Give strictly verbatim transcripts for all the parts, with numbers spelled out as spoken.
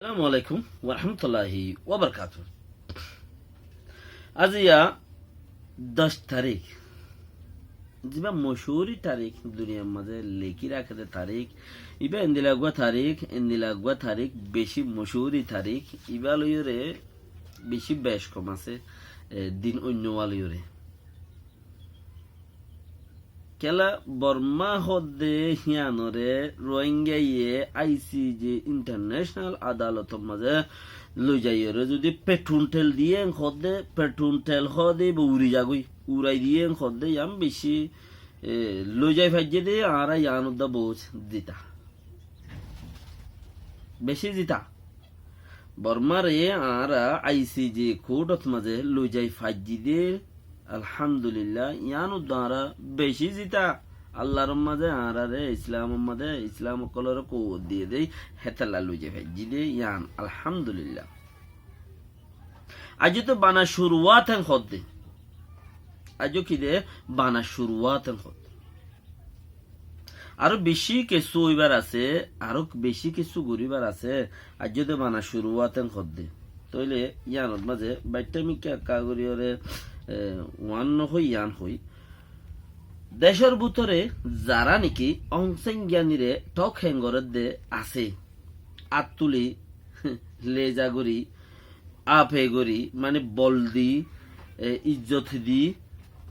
Assalamu alaikum warahmatulláhi wabarakátuhu. Aijja doc tarík, zibá mochúri tarík, duniyar mazé lekí raké dé tarík, ibá endilla eggúa tarík, endilla eggúa tarík, bicí mochúri tarík, ibá loiyóre bicí bec kom asé, e, din oinno wá loiyóre. Kiyólla Bormá hoódde híanoré Rohingyaye I C J International adalotor mazé loizaiyóre zudi petrun tel diyé en hoódde, petrun tel hoódde íba uri zagói, urai diyé en hoódde, yián bicí, e, loizai faijjé dé, añára yián uddá bout zita. Bicí zita. Bormáre añára I C J kourthot mazé loizai faijjí dé, alhamdulillah, yián uddá añára bicí zita. Allar mazé añáráre, Islamor mazé, Islam ókkolóre kouwot diyé dé, hétolla loizai faijjí dé, yián, alhamdulillah. Aijjó to bana curuwat en hoódde. Aijjó ki dé? Bana curuwat en hoódde. Aró bicí kessú óibar asé, aró bicí kessú goríbar asé, aijjó de bana curuwat en hoódde. Tóile yíanor mazé baiththá mikká ekká goríyoré, e, uán nohói, yían hoói. Decór bútore zará néki Ong San Suu Kyiré thók héng gorédde asé, át tuli, leza gorí, afe gorí, mani bol di, e, izzot di,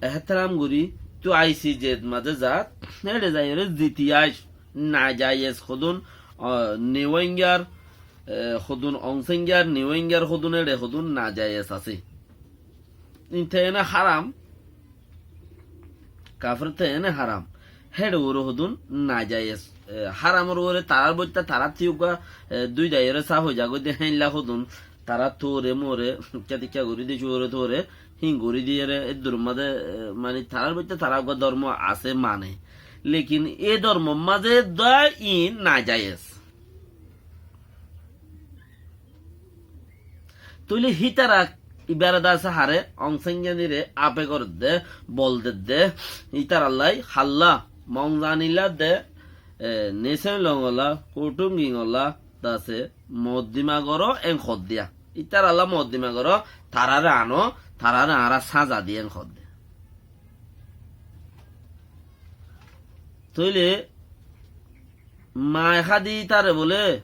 ehtaram gorí, tu I C J mazé zat, héçe zaiyóre ziti aic, najayez hodún, o, Niuéngar, e, hodún Ong San Suu Kyir, Niuéngar hodún héçe hodún najayez asé. Inte ene háram, kafir te ene háram. Héçe uore hodún najayez. E, háramor uore tarár boittá tarár tí uggúa, e, dui daiyóre sáf ói zagói de héinlla hodún tarár tóore móore, ikká tikká gorí de cúore tóore, híin gorí diyére, eddur mazé, e, mani tarár boittá tarár uggúa dormo asé mane. Lekin e dormor mazé dá iín najayez. Tóile hítara ibáre dase haré, Ong San Suu Kyiré afe gorédde, bol dedde, ítarallái halla, Maung Zanilla de, e, Nasein Lung olla, Kho Tung Gin olla, dase moddima goró en hoddé. Ítarallá moddima goró, taráre ano, taráre añára sáñza di en hoddé. Tóile maai hádi ítare bóle,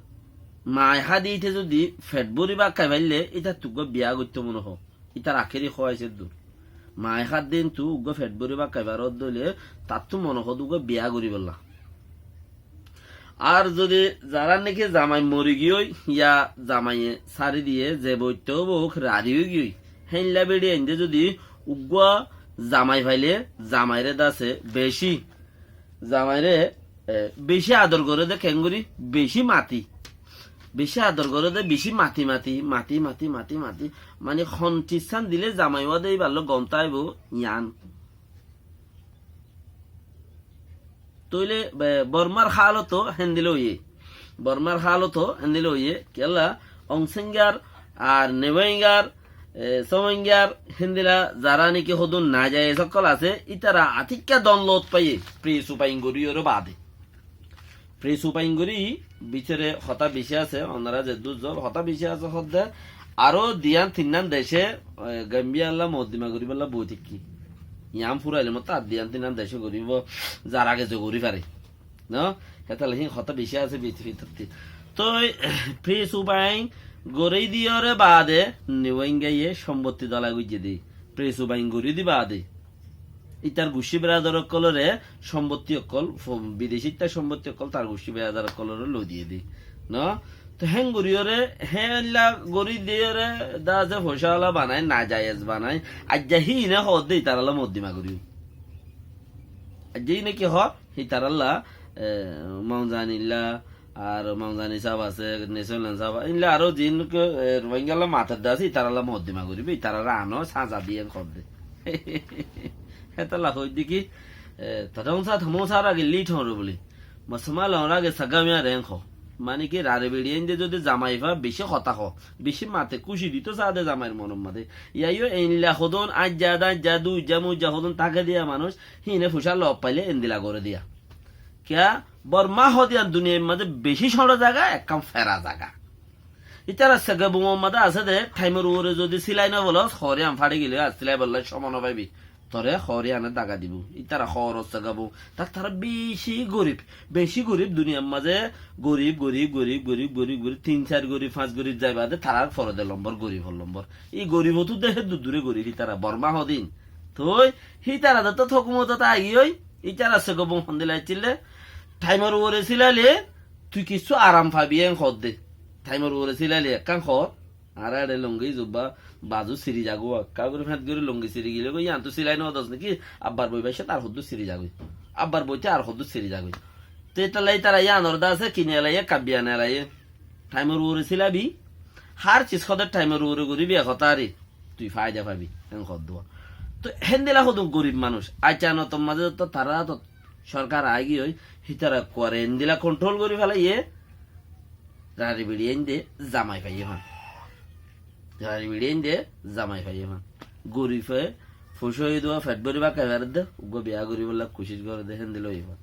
maai hádi íte zudi feth bóri bát hái faille, ítattú uggúa biyá goittó mone hoó. Ítar akéri hówais eddur. Maai hádi íntú uggúa feth bóri bát hái faredde óile, tattú mone hoó de uggúa biyá goríbolla. Ar zudi zará néki zamai mori giyói, ya zamaiye sári diyé, ze boittá óuk rari ói giyói, héinlla beçi ainde zudi uggúa zamai faile, zamairé dase bicí, zamairé, e, bicí ador goré de, keéngorí, bicí mati. Bicí ador goré de, bicí mati, mati, mani hon ciz sán dile zamai wá de íballá gom táibo, yián. Tóile, e, Bormár hálot ó héndilla óiye. Bormár hálot ó héndilla óiye. Kiyólla, Ong San Suu Kyir, ar Niuéngar, e, San Suu Kyir, héndilla zará néki hodún najayez ókkol asé, ítara atikká don lot faiyé, pre-supain goríyoré baade. Pre-supain gorí bútore hotá bicí asé, onorá zeddúr zol hotá bicí asé hoddé, aró duiyán tinnán dece, e, Gambiyallá moddima goríbollá boi táikke. Yián furaile mottor ar duiyán tinnán dece goríbo, zará geze gorí fare. No? Hétolla híin hotá bicí asé bit-, bitottí. Toi, pre-supain gorí diyóre baade, Niuéngaye sombotti dola goijjé de. Pre-supain gorí di baade. Ítar guccí beradar ókkolóre sombotti ókkol, fo-, bidecítta sombotti ókkol tar guccí beradar ókkolóre loi diyé de. No? Toi héen goríyoré, héenlla gorí diyóre, dase foicála banai, najayez banai. Aijja híine hoódde ítarallá moddima gorí. Aijja híine ki hoór? Hítarallá, e, Maung Zanilla, ar Maung Zani sáb asé, Nasein Lung sáb, ílla aró ziín, e, Ruáingallá matedde asé, ítarallá moddima goríbo, ítararé ano, sáñza di en hoódde. Hétolla hoóidde ki, e, tadónsa tamónsa rage lít hoóñre bóli. Mosóma loóñre age sagámiyaré en hoó. Mani ki rare beçi ainde zodi zamai fa bicí hotá hoó, bicí mate kúci dito saá de zamair monor mazé. Yáiyo einlla hodún aijja de aijja duijja muijja hodún táke diya manúic, híine fucá lof faile endilla goré diya. Kiyá? Bormá hoóde yián duniyair mazé bicí cóñço zaga, ekkán fera zaga. Ítara segabumor mazé asé dé, thaimor uore zodi silai no bolos, hoóri an fári gile ar silai bolla cómo no faibi. Tore hoóri ane daga dibo. Ítara hoór segabum. Tar tara beci gorib. Beci gorib duniyar mazé. Gorib, gorib, gorib, gorib, gorib, gorib. Tin, sair gorib, fañs gorib zai bade tarar fore de lombor, goribor lombor. Í gorib otu dehe dudure gorib ítara. Borma hodin. Toi, hítara de to hokumotot aigiyoi. Ítara segabum hondilla accíl dé. Thaimor uore silaile, tui kissú aram fabi en hoódde. Thaimor uore silaile ekkán hoór. Añára eçe lungi zubba bazu siri zagói. Ekká gori feñt gori lungi siri gile goi, yián tu silai no dos niki? Abbar boi baicce tar hoddúr siri zagói. Abbar boite ar hoddúr siri zagói. Te ítalla ítara yiánor de asé kine elaiye, kabbiya ne elaiye. Thaimor uore silabi, hár sis hoóde thaimor uore goribi, e hotá ari. Tui faida fabi, en hoddúa. Toi héndilla hodún gorib manúic. Aiccá, notor mazé to tará to sorkar aigiyoi, hítara kuare endilla kontrol gori felaiye, rari biri ende zamai faiye fán. Rari biri ende zamai faiye fán. Goribe fucói dua fet bori bakai faredde, uggúa biya goribolla kucíc goredde, héndilla óiye fán.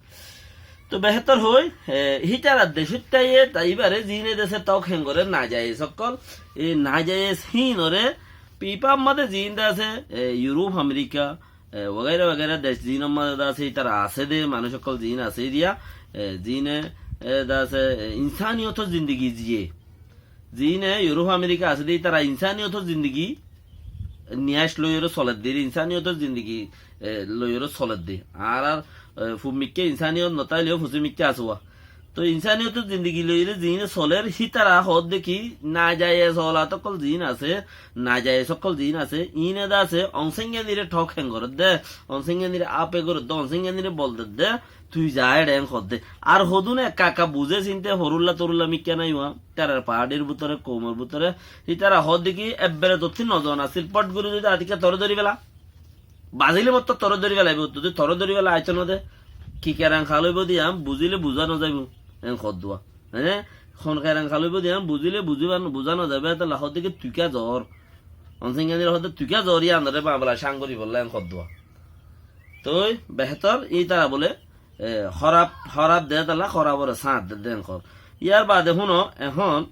To behétor hoi, e, hítara decót táiye, ta ibare ziíne dese tok hengore najayes ókkol, e najayes híinore pipar mazé ziín de asé, e, Yurop, Amerika, e, wagaira wagaira dec ziínor mazé de asé, ítara asé de, manúic ókkol ziín asé diya, e, ziíne, e, de asé, e, insaniyotor zindigi ziyé. Ziíne Yurop, Amerika asé de, ítara insaniyotor zindigi niyaic loiyóre soledde, insaniyotor zindigi, e, loiyóre soledde. Añárar, e, fub mikká insaniyot no táileyo fusi mikká asé wa. To insaniyotor zindigi loiyóre ziíne soler, hítara hoódde ki, najayes olat ókkol ziín asé, najayes ókkol ziín asé, iíne de asé, Onsenganire tok heng goredde, Onsenganire ape goredde, Onsenganire bol dedde, tui za eçe en hoódde. Ar hodún ekka ekka buzé sinte horulla torulla mikká nai wa, tarar partir bútore, koumor bútore, ítara hoódde ki, ebbere tottí nozon asíl, pot gori zodi atikka tore dóri fela. Bazile mottor tore dóri felaibo, zodi tore dóri felai aito no de, ki keran hal óibo de yián buzile buza no zaibo, en hoddúa. Mane, hon keran hal óibo de yián buzile buziba no, buza no zaibo, etolla hoódde ki tuika zor. Onsenganire hoódde tuika zor, yiánore mamela cáng goribolla, en hoddúa. Toi behétor, ítara bole, e, hóraf, hóraf de tala, hórafore sáñt de, de en hoór. Yar bade húno, ehón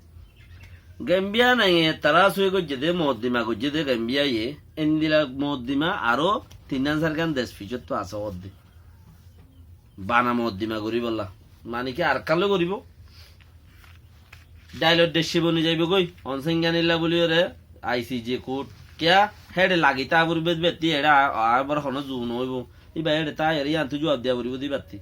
Gembiya naiye tará sui goijjé de, moddima goijjé de Gembiyaye, endilla moddima aró tinnán sairgán dec ficóttu asé hoódde. Bana moddima goríbolla. Mani ki ar kalló goríbo? Dailor decci boni zaibogói. Onsenganilla buliyóre I C J court. Kiyá? Héçe lagi táa foribo batti, héçe a-, a-, abar hono zu no óibo. Íba héçe táiyore yíantu juab diya foribo de íbattí.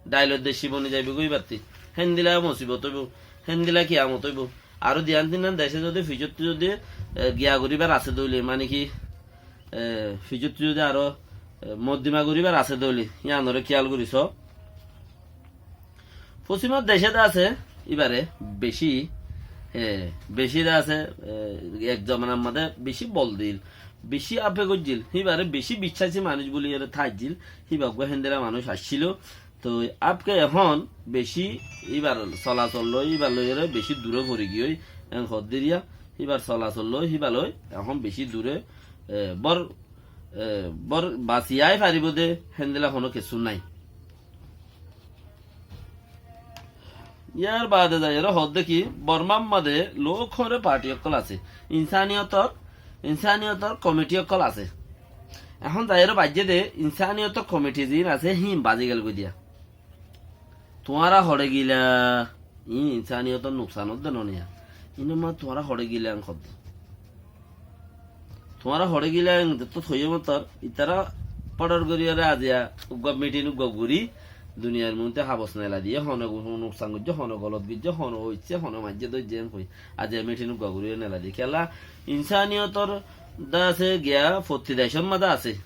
Dailor decci boni zaibogói íbattí. Héndilla musibot óibo. Héndilla kiyamot óibo. Aró diyan tinnán dece zodi ficóttu zodi, e, giya goríbar asé de óile, mani ki, e, ficóttu zodi aró, e, moddima goríbar asé de óile, yíanoré kiyal gorí so. Fosímor dece de asé, íbare beci, e, beci de asé, e, ek zomanar mazé beci bol diíl, beci ape goijjíl, íbare beci biccasi manúic buliyóre táijjíl, íba uggúa héndilla manúic aiccíl. Toi apke ehón beci íbar solasol loi, íbar loiyóre beci duré fori giyói, en hoddiriya, íbar solasol loi, íba loi, ehón beci duré, e, bor, e, bor basiyai faribo de, héndilla hono kessú nai. Yar bade zaiyóre hoódde ki, Bormar mazé lók hore parti ókkol asé. Insaniyotor, insaniyotor komiti ókkol asé. Ehón zaiyóre baijjé de, insaniyotor komiti ziín asé, híin bazi gel goi diya. Tuáñra hoçe gila, iín insaniyotor nuksan ódde no niya. Iín ma tuáñra hoçe gila en hoódde. Tuáñra hoçé gila en zettót hoiyé motor, itará fodor goríyore aziya uggúa mitin uggúa gorí, duniyar muúnte habos nela diyé, hone gu-, nuksan goijjé, hone golot goijjé, hone oiccé, hone maijjé dóijje en hoi. Aziya mitin uggúa goríyore nela diyé. Kiyólla insaniyotor de asé giya fottí decór mazé asé.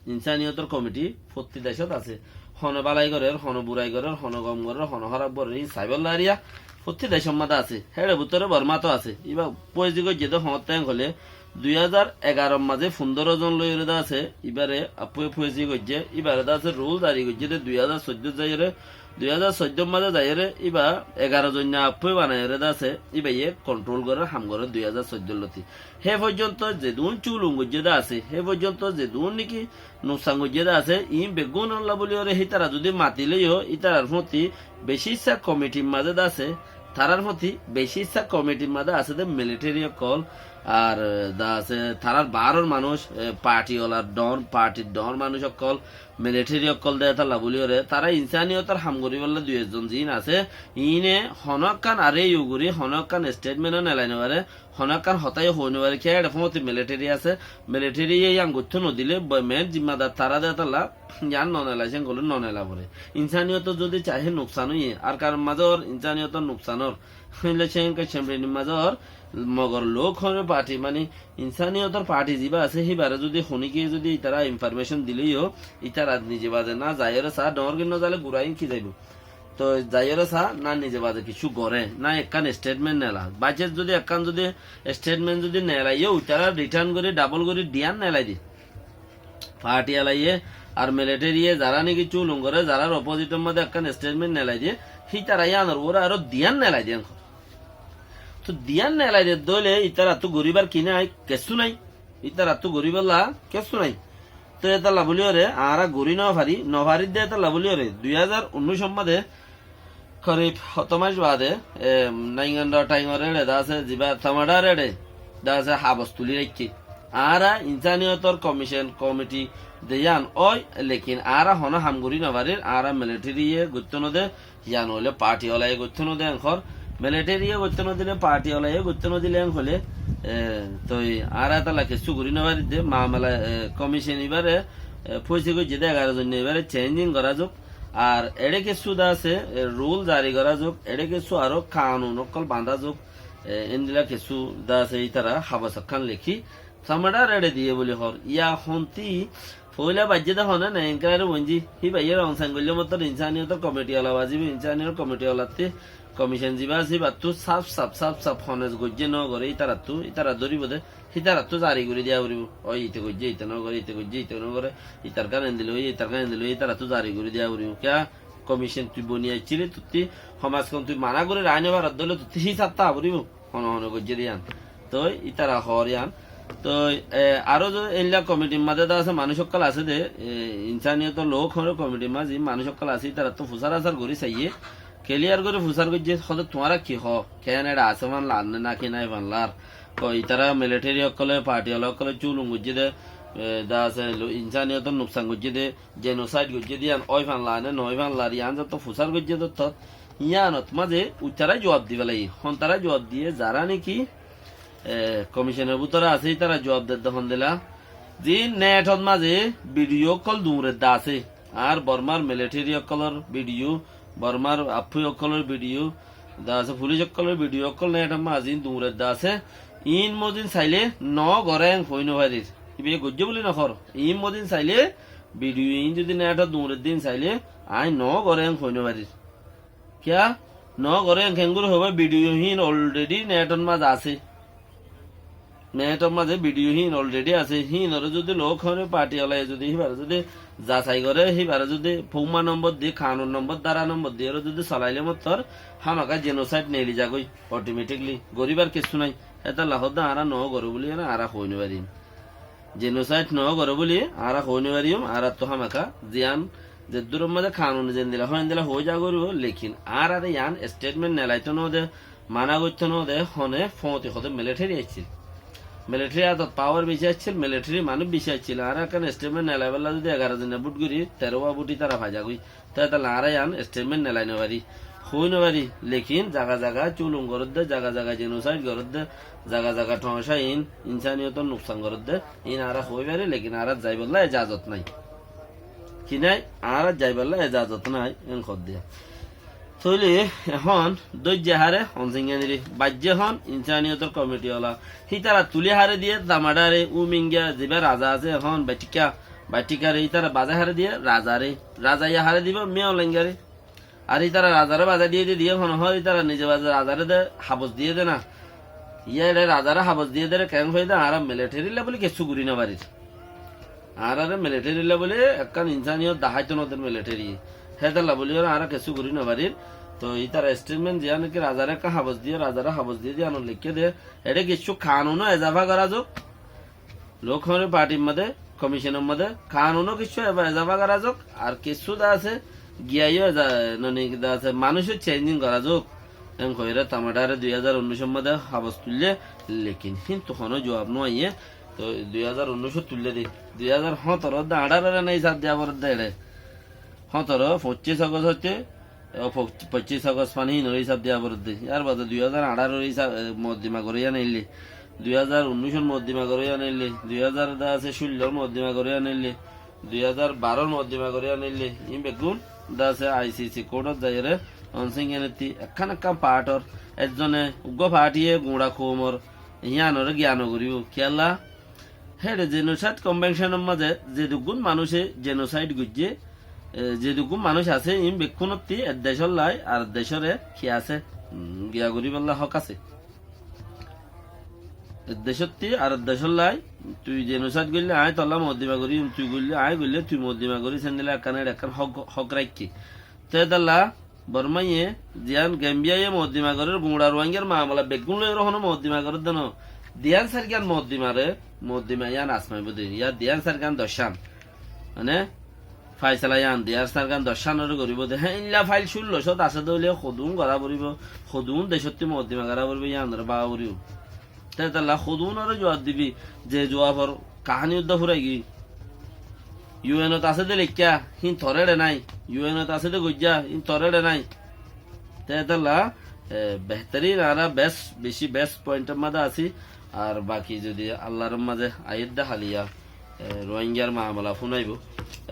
Insaniyotor komiti fottí decót asé. Hone bálai gorér, hone burai gorér, hone gom gorér, hone hóraf gorér, iín saibólla ariya fottí decór mazé asé. Héçe bútore Bormát asé. Íba fuazi goijjé de hoóñtte en hoilé, dui házar egaror mazé fundóro zon loiyóre de asé, íbare affúye fuazi goijjé, íbare de asé rul zari goijjé de dui házar soiddót zaiyóre, dui házar soiddór mazé zaiyóre, íba egaro zoinna affúye banaiyóre de asé, íbaye kontrol gorér, ham gorér dui házar soiddór lóti. Hé foijjonto zedún culum goijjé de asé, hé foijjonto zedún niki nuksan goijjé de asé, iín beggúnolla bóliyoré hítara zudi matilé yó, ítarar fúañti beci issá komitir mazé de asé, Tarár foti beci issá komitir mazé asé dé militeri ókkol, ar dá asé tarár baáror manúic, e, parti olar don, partir don manúic ókkol, militeri ókkol dé étalla buli óre, tará insaniyotor ham goríbolla dui ekzon ziín asé, iíne honó ekkán ar e uguri, honó ekkán estetment ó nelai nofaré, honó ekkán hotá yó hoi nofaré, kiyá eçé fóñti militeri asé, militeri ye yián goittó nodilé, bo-, men zimmadar tará dé étalla, yián nonelai, céngolé nonela foré. Insaniyotor zodi caihé nuksan óiye, Arkanor mazé ór insaniyotor nuksan ór, Hoilé cénke cemrenir mazé ór Mogor luk hoóñre parti, mani insaniyotor parti zibá asé, híbaré zodi honíkiye zodi ítara informecon dilé yó, ítara nize baze ná zaiyóre saá, dhoóñr gin nozailé gurain ki zaibou. Toi zaiyóre saá, ná nize baze kessú goré, ná ekkán estetment nela. Baicens zodi ekkán zodi estetment zodi nela yó, ítara ritan gorí, dabol gorí diyan nelai de. Parti alaiye ar militeri ye zará niki culum goré, zarár opozitor mazé ekkán estetment nelai de, hítara yíanor uore aró diyan nelai de. Toi diyan nelai de dóile ítarattú goríbar ki nái? Kessú nái. Ítarattú goríbolla kessú nái. Toi étalla buli óre añára gorí nofarí, nofarí de étalla buli óre dui házar unnúicor mazé korib hoto mac baade, e, Naingandor thaingor eçe dá asé, zibá Tamadar eçe dá asé, habos tuli raikké. Añára insaniyotor komicon, komiti de yián ói, lekin añára honó ham gorí nofarir, añára militeri ye goittó node, yián óile parti olaye goittó node enkor. Militeri ye goittó nodile, parti olaye goittó nodile enk óile, e, toi añára étalla kessú gorí nofarir de, mamela, e, komicon ibáre, e, foise goijjé de egaró zon, ibáre ceinjin gorá zouk, Ar eçé kessú dá asé, e, rul zari gorá zouk, eçé kessú aró kanun ókkol bañdá zouk, e, endilla kessú dá asé, ítara habos ekkán lekí, Tamadar eçe diyé buli hoór. Yá hontí foóila baijjé dé hone né, enkari boinjí, híba yé rong sain goillé mottor insaniyotor komiti ola bazibó, insaniyotor komiti olattí komicon zibá asé, híbattú saf saf, saf saf hone goijjé nógoré, ítarattú, ítara dóribou dé, Hítarattú zari gorí diya foribó. Ói, ite goijjé, ite nógoré, ite goijjé, ite nógoré. Itar gán endilla óiye, itar gán endilla óiye, ítarattú zari gorí diya foribó. Kiyá? Komicon tui boni aiccíli, tuttí homazkon tui mana gorí raái nofaros dóile tuttí hísab táa foribó. Hone hone goijjé de yián. Toi ítara hoór yián. Toi, e, aró zo eilla komitir mazé dá asé, manúic ókkol asé de, e, insaniyotor lok hoóre komitir mazé manúic ókkol asé, ítarattú fusár asár gorí saiyé. Keliyar gorí fusár goijjé, hóde tuáñra ki hoó? Keén eçe asé fán laar né, náki nái fán laar? Ko itara militeri ókkole, parti ola ókkole culum goijjé dé, e, dá asé lo-, insaniyotor nuksan goijjé dé, jenosaid goijjé dé, yián ói fán laar né, noói fán laar, yián zotto fusár goijjé dé tot, yiánot mazé uitará juab di félaiye. Hontará juab diyé? Zará niki, e, komisonor bútore asé, ítara juab dedde hondilla. Ziín netot mazé bidiyo ókkol duñredde asé, añár Bormar militeri ókkolor bidiyo, Bormar affúi ókkolor bidiyo, dá asé fulic ókkolor bidiyo ókkol netot mazé iín duñredde asé. Iín mozin sailé noó goré eñ hoói nofarir. Ibáye goijjé buli nohoór. Iín mozin sailé bidiyo iín zodi netot duñredde iín sailé aññí noó goré eñ hoói nofarir. Kiyá? Noó goré eñ keéngorí hoibá? Bidiyo híin olredi netot mazé asé. Netor mazé bidiyo híin olredi asé, híinoré zodi lok hoóre parti olaye zodi híbaré zodi zasai goré, híbaré zodi foumma nombor di, kanun nombor, dara nombor diyóre zodi solailé mottor hámaka jenosaid neeli zagói otometikli. Goríbar kessú nái. Hétolla hoódde añára noó goré buli añára hoói nofarim. Jenosaid noó goré buli añára hoói nofarim, añárattú hámaka ziyán zeddúror mazé kanune zendilla hoó endilla hoói za goríbo, lekin añáráre yián estetment nelaitó noó de, Mana goittó noó de, hone foóñti hoóde militeri aiccíl. Militeri átot pawar beci aiccíl, militeri manúic beci aiccíl. Añára ekkán estetment nelaibálla zodi egaró zone bút gorí, teró wa bút ítara faigói. Toi étalla añára yián estetment nelai nofari. Hoói nofari, lekin zaga zaga culum goródde, zaga zaga jenosaid goródde, zaga zaga thoóñsa iín, insaniyotor nuksan goródde, iín añára hoói fari, lekin añárar zaibálla ejazot nái. Ki nái? Añárar zaibálla ejazot nái, en hoódde. Tóile ehón dóijje hare, Honsinganire, baijje hon insaniyotor komiti ola. Hítara tuli hare diye, Tamadare, Uminga, ziba raza asé ehón, Baitika, Baitikare, hítara bazai hare diye, razare. Razaye hare dibo, Miyaung Laingare. Ar hítara razare bazai diye de diye, hone hor hítara nize baze razare de habos diye de na. Iyá ere razare habos diye de re keén hoiyé de, añára militerilla buli kessú gorí nofarir. Añárare militerilla buli ekkán insaniyot daháito no der militeri. Hétolla buli ore añára kessú gorí nofarir. Toi ítara estetment ziyán ki razare ekkán habos diye, razare habos diye de yián lekké de. Ere kessú kanuno ezafa gora zouk. Lok hone partir modde, komisonor modde kanuno kessú eba-, ezafa gora zouk. Ar kessú de asé, giyayo eza-, noni de asé, manúico chenjing gora zouk. Héen hoiyóre Tamada re dui házar unnúicor modé habos tuille, lekin híntu honó juab no aiyé. Toi dui házar unnúicot tuille de, dui házar hóñtorot de añçárore nai hísab diya foredde eçé. Hóñtoro, foñcíc Ogost óite, e, fo-, foñcíc Ogost fán hínor hísab diya foredde. Yárbade dui házar añçáror hísab, e, moddima gorí aneille, dui házar unnúicor moddima gorí aneille, dui házar de asé cúllor moddima gorí aneille, dui házar baror moddima gorí aneille, iín beggún de asé ICC kouçot zaiyóre, onsingenetti ekkán ekkán paátor, ezzone uggúa paátiye guñça koumor híanoré giya no goríbou. Kiyólla? Héçe jenosaid konvenconor mazé zeduggún manúice jenosaid goijjé, e, zeduggún manúic asé, iín bekkúnottí ek decóllai ar decóre ki asé? Um, giya goríbollá hók asé. Ek decóttí ar decóllai, tui jenosaid goillé aññí tollá moddima gorí, tui goillé aññí goillé tui moddima gorí, héndilla ekkán eçe ekkán hók, hók raikké. Te dalla Bormáye ziyán Gembíyaye moddima gorér, guñça Ruáingar mamala beggún loiyóre honó moddima gorér de no. Diyán sairgán moddimare, moddima yían asmaibóu de, yá diyán sairgán doccán. Mane, faisala yían diyán sairgán doccánoré goríbou de. Héen illa fail cúllo cót asé de óile hodún gorá foribóu, hodún decótti moddima gorá foribóu, yíanoré báfa foribóu. Te tolla hodúnoré juab dibi, ze juafor kaháni uddá furai giyói. Yuenot asé de leikká, híin tor eçe nái. Yuenot asé de goijjá, híin tor eçe nái. Te tolla, e, behterín añára bes, beci bes pointor mazé así. Ar baki zodi Allar mazé aiyér de háliya, e, Ruáingar mamala fúnaibou.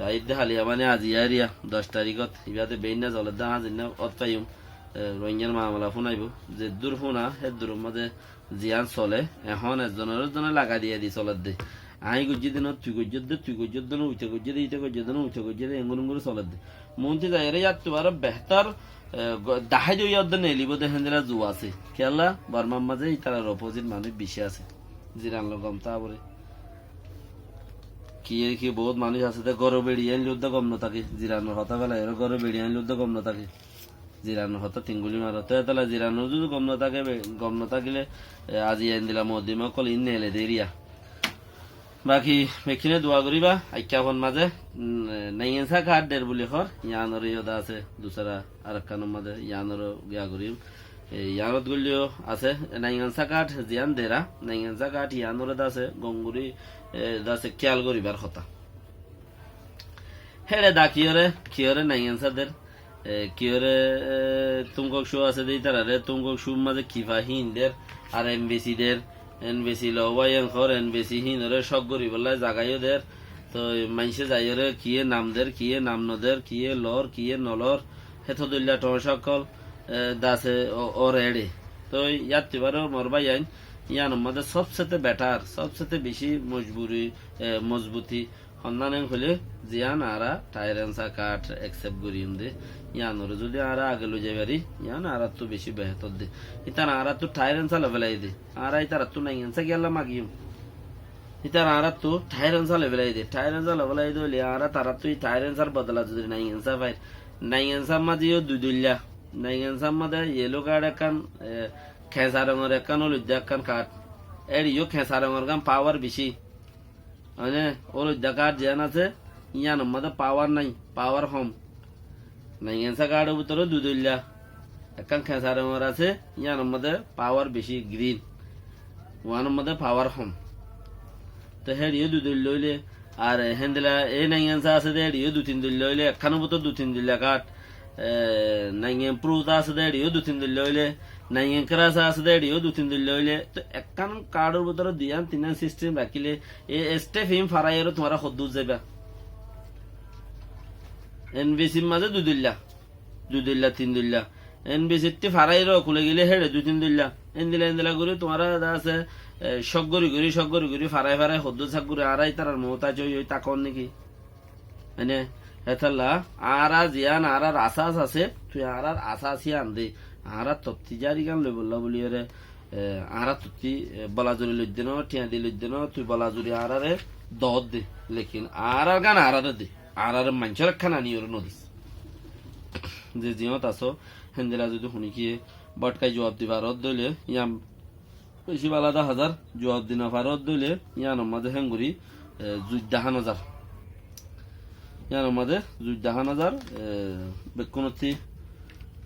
Aiyér de háliya mane aziya eriya, doc tarikót, ibá de beínna zoler de añár zinna ót faiyum. E, Ruáingar mamala fúnaibou. Zeddúr fúna, hédduror mazé ziyán sole, ehón ezzonor ezzone lagai diya di soledde. Aññí goijjí de no, tui goijjós de, tui goijjós de no, uite goijjé de, ite goijjé de no, uite goijjé de, engur engur soledde. Muúntu zaiyóre yáttu baró behtór, e, go-, dahái de yódde neelibóu de héndilla zua asé. Kiyólla? Bormar mazé ítarar opozit manúic bicí asé. Ziran loi gom táa foré. Kiyé ki boóut manúic asé de góror beçi ain loi de gom no táke. Ziranor hotá felaiyóre góror beçi ain loi de gom no táke. Ziranor hotá tinguli maro. Te tolla ziranor zodi gom no táke, be-, gom no tákile, e, aziya endilla moddima ókkol iín neele de eriya. Baki bekkúne dua goríba, aikká fon mazé, mm, e, naingensa kaát der buli hoór, yíanoré yó de asé, dusara arekkánor mazé, yíanoré giya goríyum. E, yíanot goilleyó asé, naingensa kaát ziyán dera, naingensa kaát yíanoré de asé, gom gorí, e, de asé, kiyal goríbar hotá. Héçe dá kiyóre, kiyóre naingensa der, e, kiyóre, e, Tóngkok Cú asé de ítararé, Tóngkok Cúr mazé kifa híin der, ar NBC der, NBC loi wáiyen hoór, NBC híinoré cók goríbollá zaga yó der, toi maincé zaiyóre kiyé nam der, kiyé nam no der, kiyé loór, kiyé no loór, héto dóilla thoóñca ókkol, e, de asé o-, ór eçe. Toi yáttu baró mor báiyain, yíanor mazé sóbsete betar, sóbsete bicí mojburi, e, mozbuti, honnán en hoilé, ziyán añára thairén sa kaát eksep goríyum de, yíanoré zodi añára age loi zai fari, yían añárattú bicí behétor de. Ítara añárattú thairén sa loi félai de. Añára ítarattú naingensa kiyólla magiyum? Ítara añárattú thairén sa loi félai de. Thairén sa loi félai de óile añára tarattú í thairén sar bodola zodi naingensa fair, naingensar mazé yó dui dóilla. Naingensar mazé yelo kaát ekkán, e, kesa rongor ekkán, oloidda ekkán kaát. Éçe yó kesa rongor gán pawar bicí. Mane, oloidda kaát ziyán asé, yíanor mazé pawar nái, pawar hom. Naingensa kaátor bútore dui dóilla. Ekkán kesa rongor asé, yíanor mazé pawar bicí, grin. Uánor mazé pawar hom. Te héçe yó dui dóilla óile, ar héndilla e naingensa asé de, héçe yó dui tin dóilla óile, ekkánor bútore dui tin dóilla kaát. E, naingen prus asé de, héçe yó dui tin dóilla óile, naingen keras asé de, héçe yó dui tin dóilla óile, to ekkán kaátor bútore duiyán tinnán sistem rakíle, e estef iín faraiyóre tuáñra hoddúr zaiba? NBCr mazé dui dóilla, dui dóilla, tin dóilla. NBCttú faraiyóre okule gile héçe dui tin dóilla. Endilla, endilla gorí tuáñra de asé, e, cók gorí gorí, cók gorí gorí, farai farai hoddúr sak gorí, añára ítarar muúntu ói ói tákon néki? Mane, hétolla, añára ziyán añárar asas asé, tui añárar asas yían de, añárar tottí zari gán loibollá buliyóre, e, añárar tottí, e, bola zuri loidde no, thiañ di loidde no, tui bola zuri añárare doódde, lekin añárar gán añárare de, añárare maincór ekkán aniyóre no dis. Ze ziyót asó, héndilla zodi hunikiyé botkai juab di faródde óile, yían Beci bála de hazar, juab di no faródde óile, yíanor mazé héngorí, e, zuidda hán ozar. Yíanor mazé zuidda hán ozar, e, bekkúnottí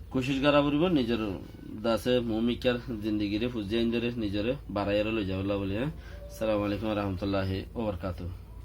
kucíc gorá foribó, nizor dase muúminkar zindigiré fuzí aindóre nizoré baraiyóre loizaibólla bóli, hé. Assalamu alaikum wa rahmatullahi wa barakatuhu.